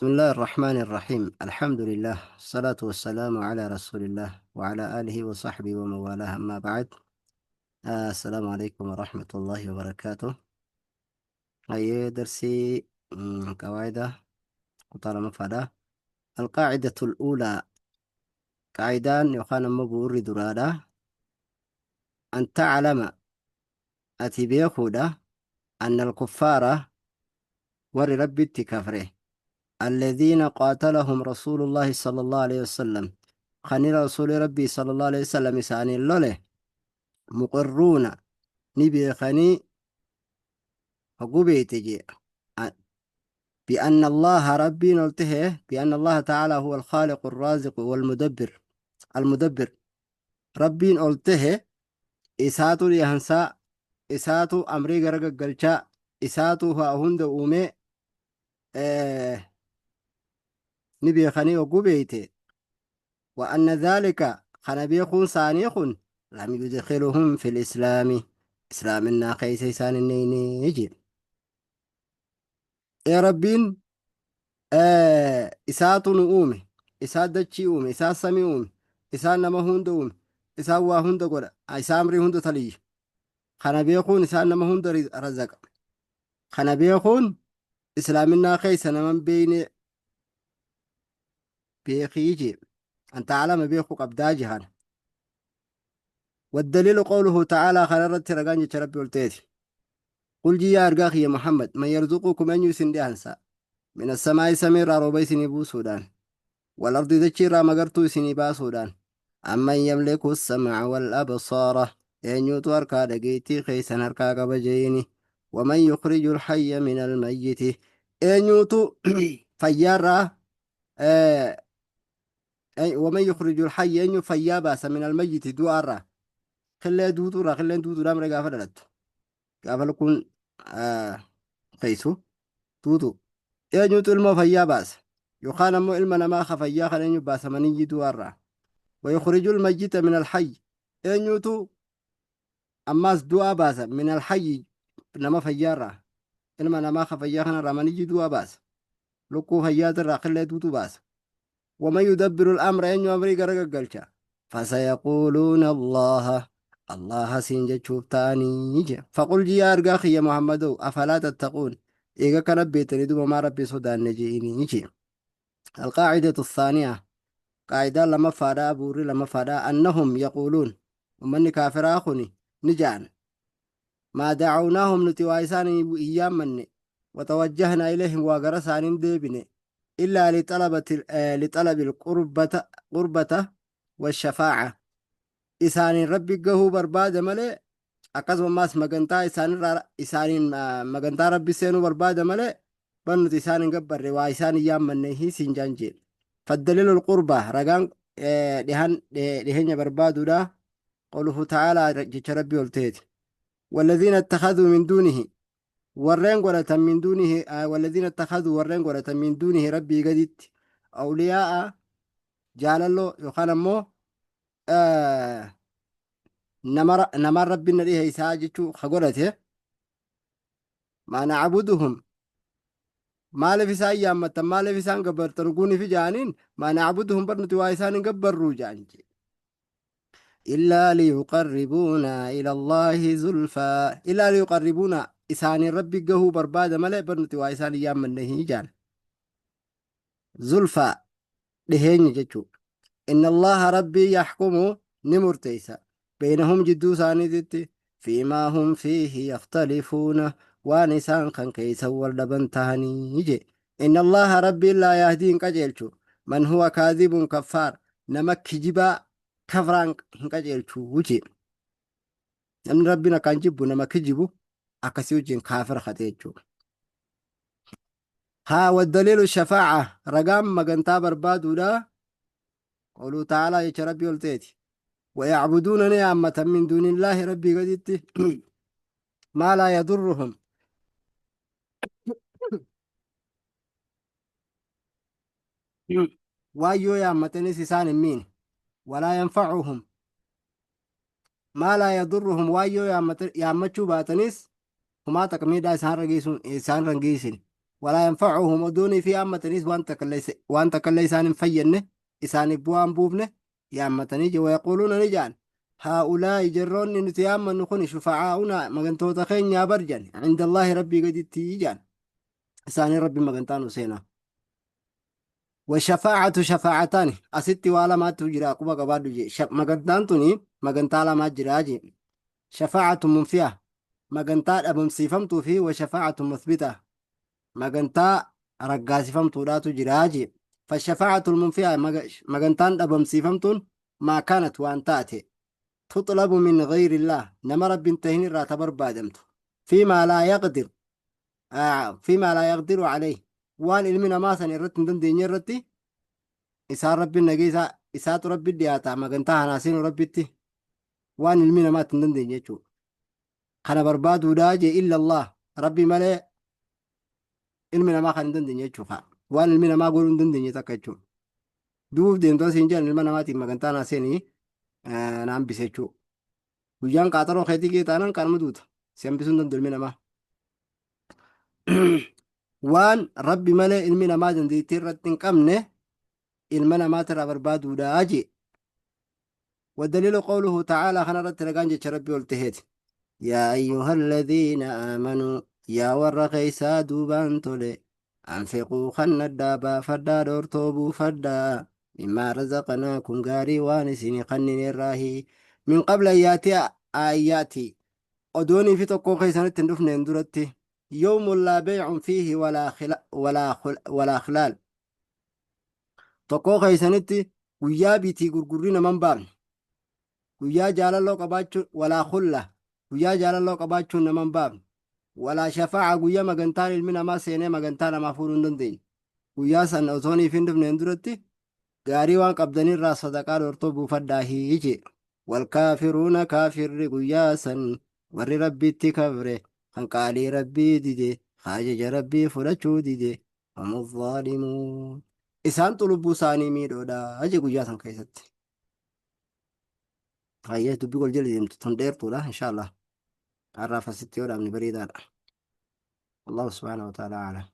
بسم الله الرحمن الرحيم، الحمد لله، الصلاة والسلام على رسول الله وعلى آله وصحبه ومن والاه، أما بعد. السلام عليكم ورحمة الله وبركاته. أي درسي قواعد وطالما فدا. القاعدة الأولى، قاعدان يخان مبور درادا، أن تعلم أتي بيخودا أن الكفار ور ربي كفره الذين قاتلهم رسول الله صلى الله عليه وسلم، خني رسول ربي صلى الله عليه وسلم ساني لوله، مقرون نبي خني هقوبيتجي بأن الله ربي نلته، بأن الله تعالى هو الخالق الرازق والمدبر المدبر. ربي نلته إساتو يهنسا، إساتو أمري غرق قلشا، إساتو هند أومي نبي خني وقبيته، وأن ذلك خنبيخون سانيخون لم يدخلهم في الإسلام، إسلامنا خيس إسان النيني. يا ربين إساتو نؤومي، إسات دتشي أومي، إسات سمي أومي، إسات نما هند أومي، إسات وا هند قرأ، إسات أمري هند تلي. خنبيخون إسات نما هند رزق. خنبيخون إسلامنا خيس نمن بين بيخيجي أن تعلم بيخو قبداجهان. والدليل قوله تعالى خنرت رقانجي ربي والتيتي قل جي يا أرقاخي يا محمد من يرزقكم أن يسندهنسا من السماء سمير روبي سنبو سودان والأرض ذكي مقرتو سنبا سودان أمن يملك السمع والأبصار أن يتوركا دقيتي خيسا هركا قبجيني ومن يخرج الحي من الميت أن يتو فيارا ومن يخرج الحي أن يفياباس من الميت دوارا خلي دوتورا خلي دوتورا مرقا فدلت قافل كون خيسو توتو eenyutu ilmoo fayyaa baasa yookaan ammoo ilma namaa ka fayyaa kan eenyu baasa maniyyi du'arraa ويخرج الميت من الحي eenyutu ammaas du'aa baasa من الحي nama fayyaarraa ilma namaa ka fayyaa kanarraa maniyyi du'aa baasa lukkuu fayyaatirraa qillee duutu baasa ومن يدبر الأمر eenyu amrii garagaggalcha فسيقولون الله الله سين تاني. فقل يا أرقاخي يا محمد أفلا تتقون إيغا كان بيتني دوما ما ربي صدان نجيني. القاعدة الثانية، قاعدة لما فادا بوري لما فادا، أنهم يقولون ومن كافر أخوني نجان ما دعوناهم نتوايسان إيام مني وتوجهنا إليهم وغرسان ديبني إلا لطلب القربة قربة والشفاعة إسان ربي قهو برباد ملي akkasumas magantaa isaaniin magantaa rabbi seenuu barbaada malee ban nuti isaan hin gabbarre waa isaan hin yaammanne hin jaan jee. فالدليل القربة رقان dhiheenya barbaaduudha قوله تعالى jecha rabbi ol ta'eeti والذين اتخذوا من دونه warreen godhatan من دونه والذين اتخذوا warreen godhatan من دونه rabbii gaditti أولياء jaalalloo yookaan ammoo nama rabbi na dhiheeysaa jechuu ka godhate ما نعبدهم maaliif isaan yaammattan maaliif isaan gabbartan guuniif jaaniin ما نعبدهم bar nuti waa isaan hin gabbarruu jaan jee إلا ليقربونا إلى الله زلفى إلا ليقربونا isaaniin rabbi gahuu barbaada malee bar nuti waa isaan hin yaammanne hin jaan زلفى dhiheenya jechuu. إن الله ربي يحكم ni murteeysa بينهم jidduu isaaniititti فيما هم فيه يختلفون waan isaan kan keeysa wal dhaban tahanii je. إن الله ربي لا يهدي hin qajeelchu من هو كاذب كفار nama kijibaa kafraan hin qajeelchu je. Namni rabbiin akkaan jibbu nama kijibu akkasii wajjin kaafira kate jechuudha. haa والدليل الشفاعة ragaan magantaa barbaaduudha قوله تعالى jecha rabbii ol ta'eeti ويعبدون ni yaammatan من دون الله rabbii gaditti ما لا يضرهم waan yoo yaammatanis isaan hin miine ولا ينفعهم ما لا يضرهم waan yoo yaammachuu baatanis humaa takka miidhaa isaan rageessuun isaan rangeessin. Walaa yanfacuhum odoonii fi yaammataniis waan takkallee isaan hin fayyadne, isaaniif bu'aa hin buufne yaammatanii je. Wayaquuluuna ni ja'an, haa'ulaa'i jarroonni nuti yaammannu kun shufacaa'unaa magantoota keenyaa bar jedhan, cindallaahi rabbii gaditti jedhan, isaanii rabbi magantaa nu seenaa. Washafaacatu shafaacataani asitti waa lamaatu jira, quba qabaadhu je. Magantaan tuni magantaa lamaa jira je. Shafaacatu munfiya magantaa dhabamsiifamtuu fi washafaacatu muthbita magantaa raggaasifamtuudhaatu jira je. Fashafaacatu munfiya magantaan dhabamsiifamtuun maa kaanat waan taate tuxlabu min gayrillaah nama rabbiin tahin irraa ta barbaadamtu fiimaa laa yaqdir fiimaa laa yaqdiru alayh waan ilmi namaa san irratti hin dandeenye irratti isaan rabbiin nageessaa isaatu rabbi dhiyaata magantaa hanaa seenu rabbitti waan ilmi namaa itti hin dandeenye jechuudha. Kana barbaaduudhaa jee illa Allah rabbi malee ilmi namaa kan hin dandeenye jechuudha. Waan ilmi namaa godhuu hin dandeenye takka jechuudha. Du'uuf deemtu asiin jedhan ilma namaatiin magantaa naa seenii na hambise jechuudha. Guyyaan qaaxaroo keetii kee taanaan kanuma duuta. Si hambisuu hin danda'u ilmi namaa. Waan rabbi malee ilmi namaa dandeettii irratti hin qabne ilma namaatirraa barbaaduudha jee. والدليل قوله تعالى خنا رت رغان جچ ربي ولتهت يا أيها الذين آمنوا يا ور خيسا دوبان تولي أنفقوا خنا الدابا فدا دورتوبو فدا مما رزقناكم غاري وانسيني خنين الراهي من قبل أن يأتي آياتي أدوني في تقو خيسان تندفن درتي يوم لا بيع فيه ولا خلال tokkoo keeysanitti guyyaa bitii gurgurri naman baafne, guyyaa jaalalloo qabaachuun walaa khulla guyyaa jaalalloo qabaachuun naman baafne, walaa shafaa'a guyyaa magantaan ilmi namaa seenee magantaa namaa fuudhuu hin dandeenye, guyyaa san osooniif hin dhufneen duratti gaarii waan qabdanirraa sadaqaa dhoortoo buufadhaa hiiji. Walkaafiruuna kaafirri guyyaa san warri rabbitti kafre kan qaalii rabbii dide ajaja rabbii fudhachuu dide humu zaalimuun isaantu lubbuu isaanii miidhoodha aje guyyaa san keessatti. Hayyee, dubbii wal jala deemtu tun dheertuudha. Inshaallah har'aaf asitti yoo dhaabne bareedaadha. Allahu subhaanahu wa ta'ala a'lam.